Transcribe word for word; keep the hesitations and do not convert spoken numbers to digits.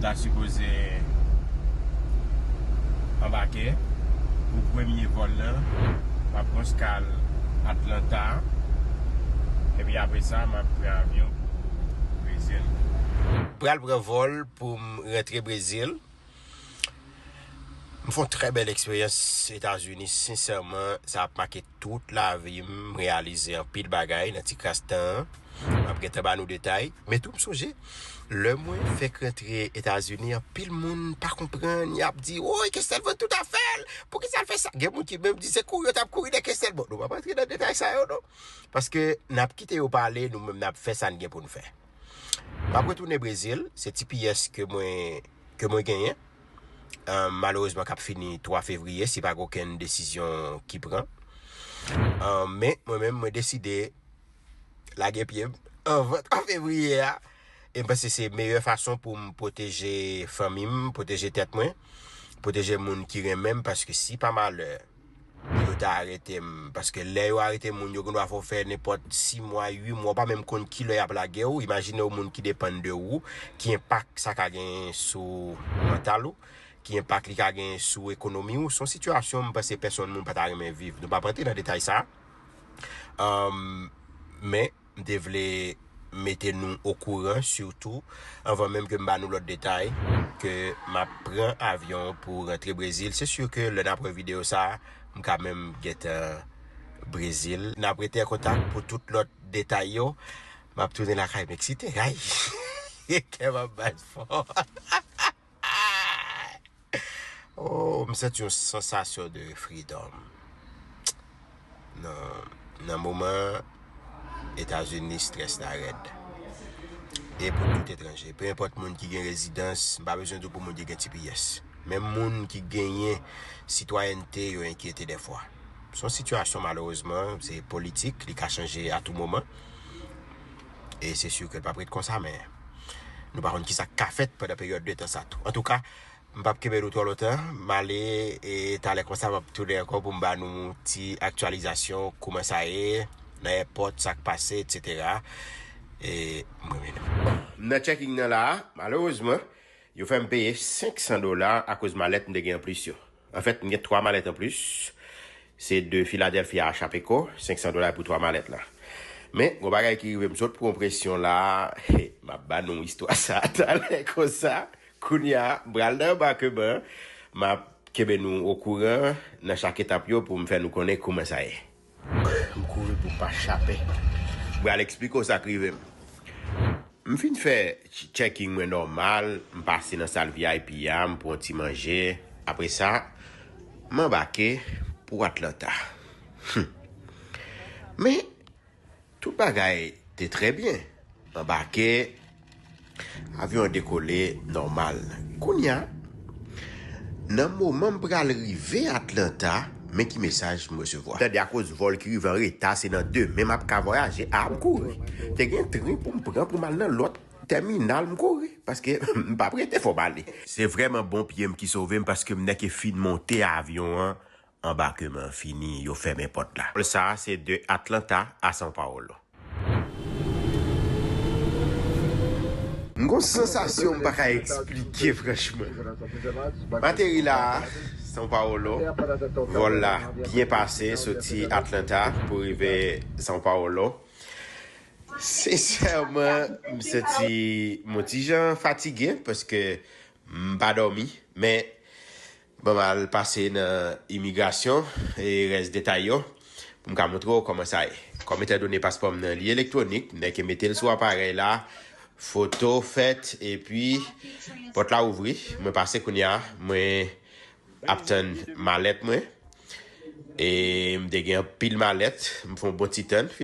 Ta sipoze anbake pou premye vòl lan. M ap pran eskal Atlanta. Epi apre sa, m ap pran avyon pou Brezil. Pral pran vòl pou m rantre Brezil. M fè yon trè bèl eksperyans Etazini. Sensèman, sa ap make tout lavi m, m reyalize anpil bagay nan ti kras tan an. M ap gentan ba nou detay. Men tou, m sonje, lè mwen fèk rantre Etazini, anpil moun pa konprann. Y ap di, "Woy, Castelvan tout afè l! Poukisa l fè sa?" Gen moun ki menm di, "Se kouri yo t ap kouri dèyè Castelvan." Nou p ap rantre nan detay sa yo, non. Paske n ap kite yo pale, nou menm n ap fè sa n gen pou n fè. M ap retounen Brezil, se T P S ke mwen, ke mwen genyen. Ahn, malerezman, k ap fini twa fevriye, si pa gen okenn desizyon ki pran. Ahn, men, mwen menm, mwen deside lage pye m anvan twa fevriye a. E m panse se meyè fason pou m pwoteje fanmi m, pwoteje tèt mwen, pwoteje moun ki renmen m, paske si pa malè, yo ta arete m, paske lè yo arete moun, yo gendwa fè w fè nenpòt sis mwa, uit mwa, ou pa menm konn kilè y ap lage w. Imajine w moun ki depann de ou, ki enpak sa ka genyen sou mantal ou, ki enpak li ka genyen sou ekonomi w. Se yon sitiyasyon m panse pèsonn moun pa ta renmen viv. Nou p ap rantre nan detay sa. Ahn, men, m te vle mete nou okouran, sitou anvan menm ke m ba nou lòt detay, ke m ap pran avyon pou rantre Brezil. Se si ke lè n ap wè videyo sa a, m ka menm gentan Brezil. N ap rete an kontak pou tout lòt detay yo. M ap tounen lakay m eksite. Ay! Kè m ap bat fò. Oh, m santi yon sansasyon de freedom. Nan, nan moman Etazini, strès la rèd. E pou tout etranje, pe enpòt moun ki gen rezidans, m pa bezwen di w pou moun ki gen T P S. Menm moun ki genyen sitwayènte, yo enkyete dèfwa. Se yon sitiyasyon, malerezman, se politik, li ka chanje a tou moman. E se si ke l p ap ret konsa, men nou pa konn kisa k ka fèt pandan peryòd de tan sa tou. Antouka, m p ap kenbe nou twò lontan. M ale, e talè konsa, m ap tounen ankò pou m ba nou ti aktyalizasyon, kouman sa ye nan èpòt, sa k pase, etsetera. E m renmen nou. M nan checking nan la a, malerezman, yo fè m peye senk san dola akoz malèt m te gen anplis yo. Anfèt, m gen twa malèt anplis. Se de Philadelphia a Chapeco, senk san dola pou twa malèt la. Men, gon bagay ki rive m sot pran presyon la, m ap ba nou istwa sa talè konsa. Kounye a, m pral nan anbakeman, m ap kenbe nou okouran nan chak etap yo pou m fè nou konnen kouman sa ye. M kouri pou m pa chape. M pral eksplike w sa k rive m. M fin fè ch-, checking mwen nòmal, m pase nan sal V I P a, m pran ti manje. Apre sa, m anbake pou Atlanta. Hum. Men, tout bagay te trè byen. M anbake, avyon an dekole nòmal. Kounye a, nan moman m pral rive Atlanta, men ki mesaj m resevwa. Tande, akoz vòl ki rive an reta, se nan demen m ap ka vwayaje. A, m kouri. Te gen tren pou m pran pou m al nan lòt tèminal, m kouri. Paske m p ap rete, fò m ale. Se vrèman bon pye m ki sove m, paske m nèke fin monte avyon an, anbakeman an fini, yo fèmen pòt la. Sa a se de Atlanta a São Paulo. M gon sansasyon m pa ka eksplike, franchman. M ateri la a, São Paulo. Vòl la byen pase, soti Atlanta pou rive São Paulo. Sensèman, m santi m yon ti jan fatige paske m pa dòmi, men ban m al pase nan imigrasyon e rès detay yo pou m ka montre w kòman sa ye. Kòm etandone paspò m nan li elektwonik, m nèke mete l sou aparèy la, foto fèt, epi pòt la ouvri, mwen pase kounye a, mwen ap tann malèt mwen. E m te gen anpil malèt, m fè yon bon ti tann.